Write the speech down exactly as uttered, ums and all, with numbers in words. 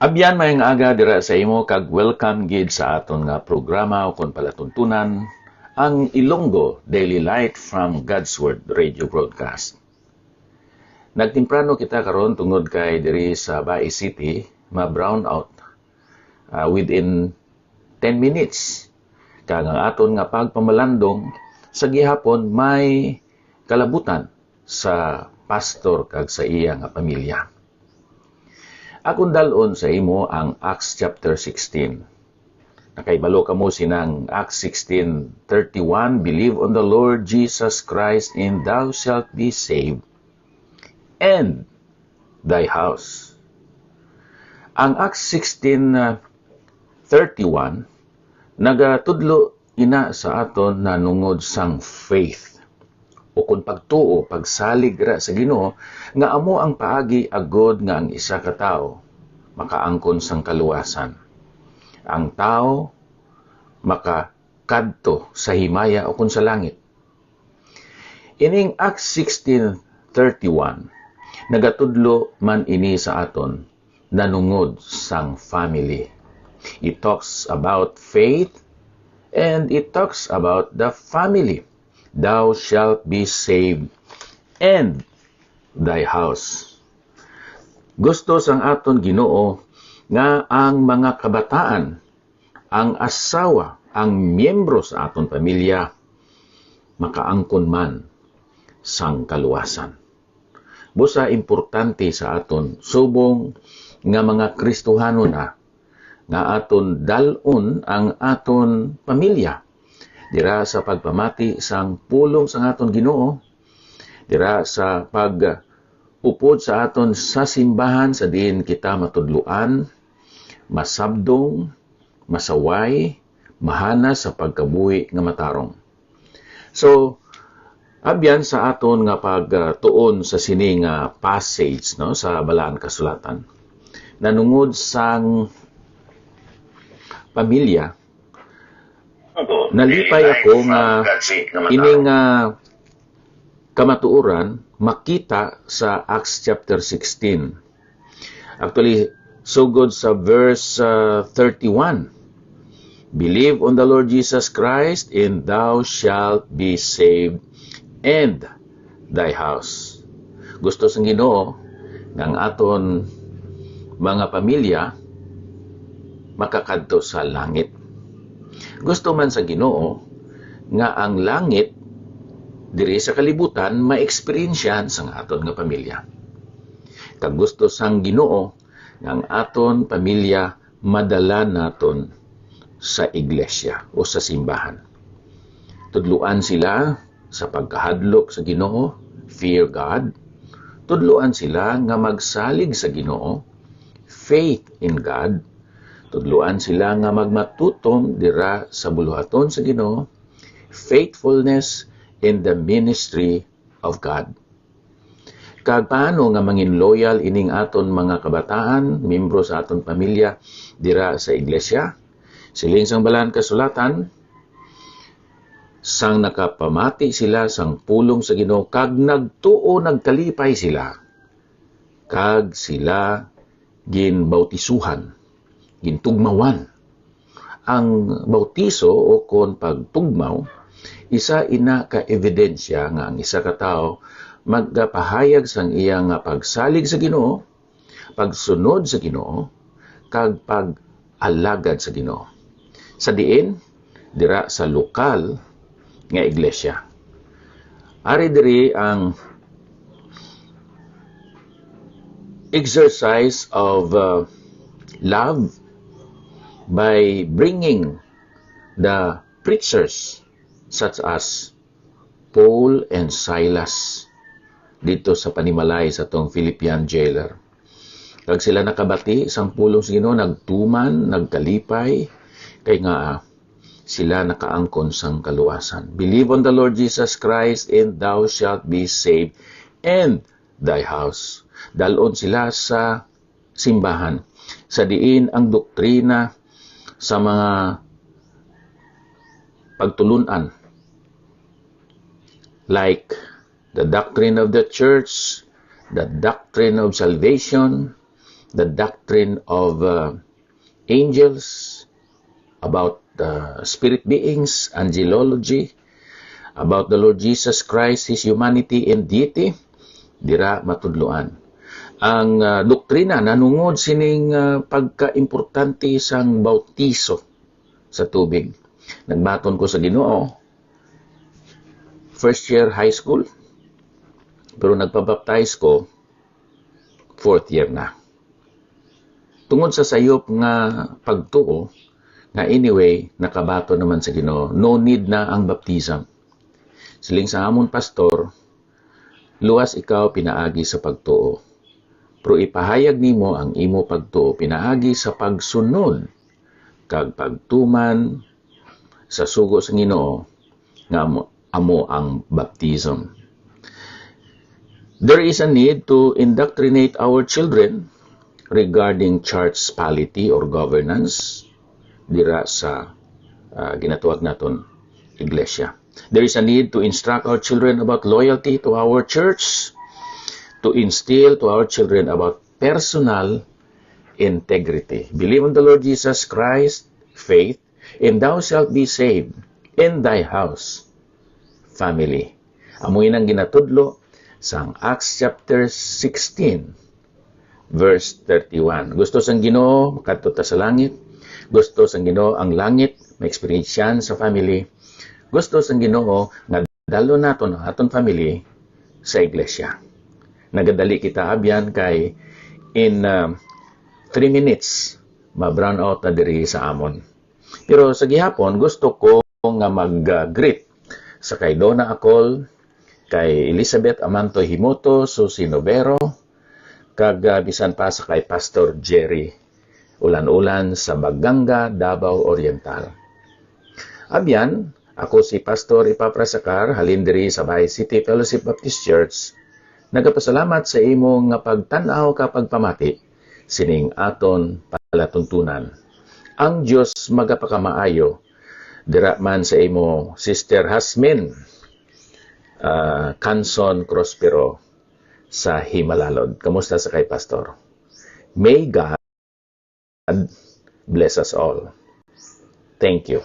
Abyan, maayong aga dira sa imo, kag welcome gid sa aton nga programa o kon palatuntunan, ang Ilonggo Daily Light from God's Word Radio Broadcast. Nagtemprano kita karon tungod kay diri sa Bai City, ma-brownout, ah, within ten minutes. Kag ang aton nga pagpamalandong sa gihapon may kalabutan sa pastor kag sa iya nga pamilya. Akon dal-on sa imo ang Acts chapter sixteen. Nakahibalo kamo sinang Acts sixteen thirty-one, "Believe on the Lord Jesus Christ and thou shalt be saved, and thy house." Ang Acts sixteen thirty-one nagatudlo ina sa aton nanungod sang faith, ukon pagtuo, pagsalig ra sa Ginoo, nga amo ang paagi agod nga ang isa ka tawo makaangkon sang kaluwasan. Ang tawo makakadto sa himaya ukon sa langit. Ining Acts sixteen thirty-one, nagatudlo man ini sa aton nanungod sang family. It talks about faith and it talks about the family. "Thou shalt be saved and thy house." Gusto sang aton Ginoo nga ang mga kabataan, ang asawa, ang miyembro sa aton pamilya makaangkon man sang kaluwasan. Busa importante sa aton subong nga mga Kristohanon na nga aton dal-on ang aton pamilya dira sa pagpamati sang pulong sang aton Ginoo, dira sa pag-upod sa aton sa simbahan sa diin kita matudloan, masabdong, masaway, mahana sa pagkabuhi nga matarong. So, abyan sa aton nga pagtuon sa sini nga passage, no, sa Balaan Kasulatan. Nanungod sang pamilya, nalipay ako nga ining, ah, kamatuoran makita sa Acts chapter sixteen. Actually, sugod sa verse, ah, thirty-one, "Believe on the Lord Jesus Christ, and thou shalt be saved, and thy house." Gusto sang Ginoo nga ang aton mga pamilya makakadto sa langit. Gusto man sa Ginoo nga ang langit diri sa kalibutan ma-eksperyensyahan sang aton nga pamilya. Kag gusto sang Ginoo nga ang aton pamilya madala naton sa iglesia o sa simbahan. Tudloan sila sa pagkahadlok sa Ginoo, fear God. Tudloan sila nga magsalig sa Ginoo, faith in God. Tudloan sila nga magmatutom dira sa buluhaton sa Ginoo, faithfulness in the ministry of God. Kag paano nga mangin loyal ining aton mga kabataan, membro sa aton pamilya dira sa iglesia? Siling sang Balaan Kasulatan, "Sang nakapamati sila sang pulong sa Ginoo, kag nagtuo, nagkalipay sila, kag sila ginbautisuhan, gintugmawan." Ang bautiso o kon pagtugmaw, isa ina ka ebidensya nga ang isa ka tawo magapahayag sang iya nga pagsalig sa Ginoo, pagsunod sa Ginoo, kag pag-alagad sa Ginoo. Sa diin, dira sa lokal nga iglesia. Ari diri ang exercise of, uh, love by bringing the preachers such as Paul and Silas dito sa panimalay sa tong Philippian jailer. Kag sila nakabati sang pulong sa Ginoo, nagtuman, nagkalipay, kay nga sila nakaangkon sang kaluwasan. "Believe on the Lord Jesus Christ, and thou shalt be saved, and thy house." Dalon sila sa simbahan, sa diin ang doktrina sa mga pagtulun-an, like the doctrine of the church, the doctrine of salvation, the doctrine of uh, angels, about the spirit beings, angelology, about the Lord Jesus Christ, His humanity and deity, dira matudloan. Ang uh, doktrina nanungod sining uh, pagkaimportante sang bautiso sa tubig. Nagbaton ko sa Ginoo, first year high school, pero nagpabaptize ko fourth year na. Tungod sa sayop nga pagtuo, nga anyway, nakabaton naman sa Ginoo, no need na ang baptism. Siling sa amon pastor, luwas ikaw pinaagi sa pagtuo, pero ipahayag nimo ang imo pagtuo pinaagi sa pagsunod kag pagtuman sa sugo sa Ginoo nga amo, amo ang baptism. There is a need to indoctrinate our children regarding church polity or governance dira sa uh, ginatawag naton iglesia. There is a need to instruct our children about loyalty to our church, to instill to our children about personal integrity. Believe on the Lord Jesus Christ, faith, and thou shalt be saved, in thy house, family. Amo inang ginatudlo sang Acts chapter sixteen, verse thirty-one. Gusto sang Ginoo makadto ta sa langit. Gusto sang Ginoo ang langit maeksperiensyahan sa family. Gusto sang Ginoo nga dalhon naton ang aton family sa iglesia. Nagadali kita abyan kay in uh, three minutes ma-brown out na diri sa amon. Pero sa gihapon, gusto ko nga mag-greet sa kay Donna Acol, kay Elizabeth Amantoy Himoto, Susie Novero, kag ah, bisan pa sa kay Pastor Jerry Ulan-Ulan sa Baganga, Davao Oriental. Abyan, ako si Pastor Epafras Acar, halin diri sa Bay City Fellowship Baptist Church. Nagapasalamat sa imo nga pagtan-aw ka pagpamati sining aton palatuntunan. Ang Dios magapakamaayo dira man sa imo, Sister Hasmin, ah, Canson Prospero sa Himalalod. Kamusta sa kay Pastor? May God bless us all. Thank you.